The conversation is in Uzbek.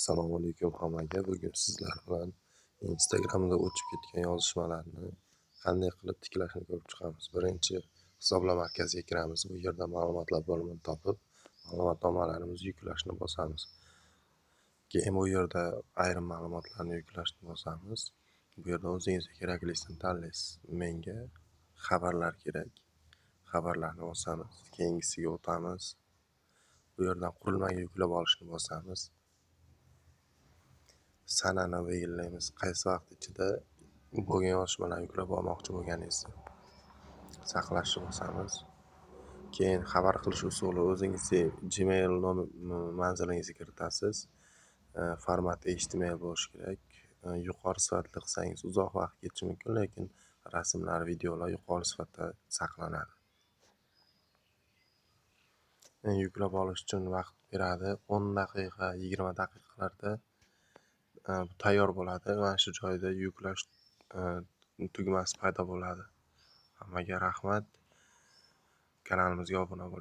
Assalomu alaykum hammaga. Bugun sizlar bilan Instagramda o'chib ketgan yozishmalarni qanday qilib tiklashni ko'rib chiqamiz. Birinchi hisobla markaziga kiramiz. Bu yerda ma'lumotlar bo'limini topib, ma'lumotnomalarimizni yuklashni bosamiz. Keyin bu yerda ayrim ma'lumotlarni yuklashni bosamiz. Bu yerda o'zingizga keraklisini tanlaysiz. Menga xabarlar kerak. Xabarlarni bosamiz. Keyingisiga o'tamiz. Bu yerdan qurilmaga yuklab olishni bosamiz. Sanani belgilaymiz, qaysi vaqt ichida bo'lgan yozishmalarni yuklab olmoqchi bo'lganingizni. Saqlashni bosamiz. Keyin xabar qilish usuli, o'zingizni Gmail manzilingizga kiritasiz. Format HTML bo'lishi kerak. Yuqori sifatli qilsangiz uzoq vaqt ketishi mumkin, lekin rasmlar, videolar yuqori sifatda saqlanadi. Yuklab olish uchun vaqt beradi. 10 daqiqa, 20 daqiqalarda tayyor bo'ladi. Mana shu joyda yuklash tugmasi paydo bo'ladi. Hammaga rahmat. Kanalimizga obuna bo'ling.